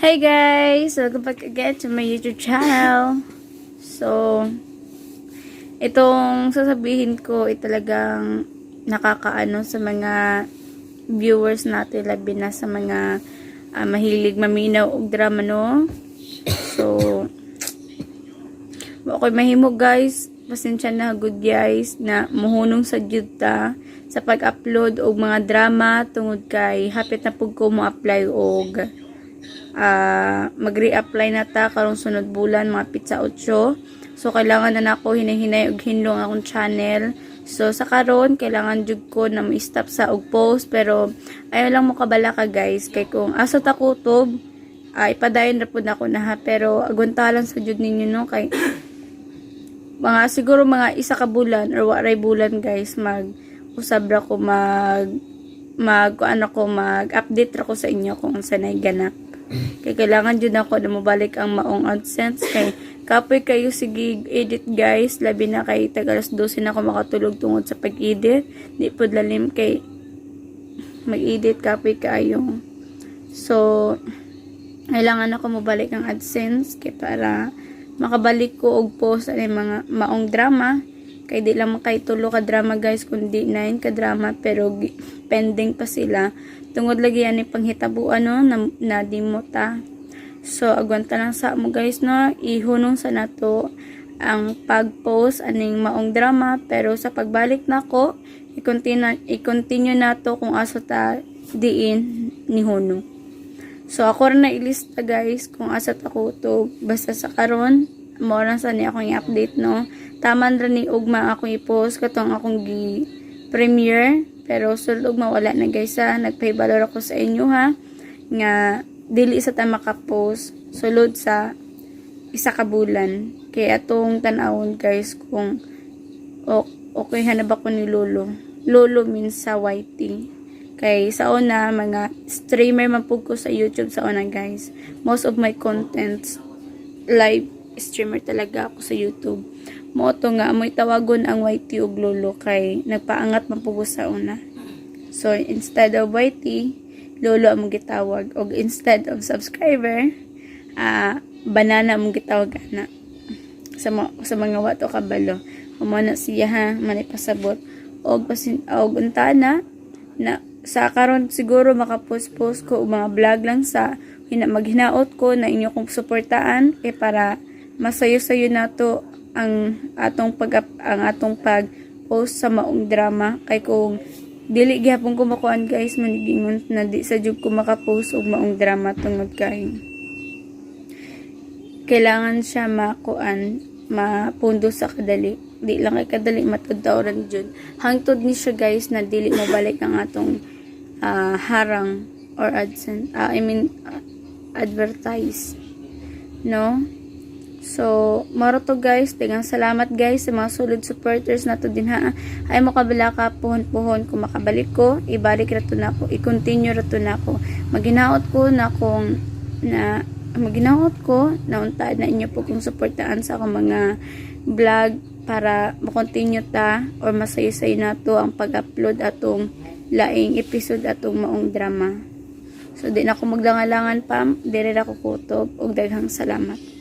Hey guys! Welcome back again to my YouTube channel. So, itong sasabihin ko ay talagang nakakaano sa mga viewers natin, labi na sa mga mahilig maminaw og drama, no? So, wa ko'y mahimo, guys. Pasensya na good, guys, na muhunong sa jud ta sa pag-upload og mga drama tungod kay hapit na pud ko mo apply og magre-apply na ta karong sunod bulan, mga petsa 8. So kailangan na nako hinay-hinay og hinlong akong channel. So sa karon kailangan jud ko na mo-stop sa og post, pero ayaw lang mo kabala ka, guys, kay kung asa ta kutob ay padayon ra pud nako na ha, pero agwantalan sa jud ninyo, no, kay mga siguro mga isa ka bulan or waray bulan, guys, mag usab ra ko, mag mag ano ko, mag update ra ko sa inyo kung unsa nay ganap. Kay kailangan jud ako na mobalik ang maong AdSense kay kapoy kayo sige edit, guys, labi na kay tag alas 12 na ako makatulog tungod sa pag-edit. Di pud lalim kay mag-edit, kapoy kaayo. So kailangan ako mobalik ang AdSense kay para makabalik ko og post ani mga maong drama, kay di lang kay tulo ka drama, guys, kundi 9 ka drama, pero pending pa sila tungod lagi ani panghitabo ano na di mo ta. So agwanta lang sa mo, guys, no. Ihunong sa nato ang pag-post aning maong drama, pero sa pagbalik nako i-continue nato kung asa ta diin ni hunong. So ako ra na ilista, guys, kung asa ta kutob. Basta sa karon mo lang sa ni akong i-update, no. Taman ra ni ugma akong i-post katong akong gi premiere, pero sulod ugma wala na, guys, ha. Nagpahibalo ra ko sa inyo ha nga dili sa ta makapost sulod sa isa ka bulan. Kay atong tan-awon, guys, kung okay na ba ko ni Lolo. Lolo means sa YT. Kay sa una, mga streamer man pud ko sa YouTube sa una, guys. Most of my contents, live streamer talaga ako sa YouTube. Mo to nga amoy tawagon ang YT ug Lolo kay nagpaangat man pud ko sa una. So instead of YT, Lolo among gitawag, og instead of subscriber, banana among gitawag ana. Sa mga wato kabalo. Amo na siya ha, manay pasabot. Og pasin og unta na na sa karon siguro makapost-post ko og mga vlog lang sa hina, maghinaot ko na inyo kong suportaan kay para masayo-sayo nato ang atong pag post sa maong drama. Kay kung dili gihapon ko makuan, guys, manigingon na di sa jud ko makapost og maong drama tungod kay kailangan siya makuan, mapundo sa kadali. Di lang kay kadali, matud ran jud hangtod ni siya, guys, na dili mo balik ang atong harang or AdSense, I mean advertise, no. So, maro to, guys. Daghang salamat, guys, sa mga solid supporters nato din ha. Ay mo kabala ka, puhon-puhon kung makabalik ko, ibalik ra to nako, i-continue ra to nako. Maghinaot ko na kung na maghinaot ko na unta na inyo po kung suportaan sa akong mga vlog para mo-continue ta or masaysay nato ang pag-upload atong laing episode atong maong drama. So di na ako maglangalangan pa, dire ra ko kutob ug daghang salamat.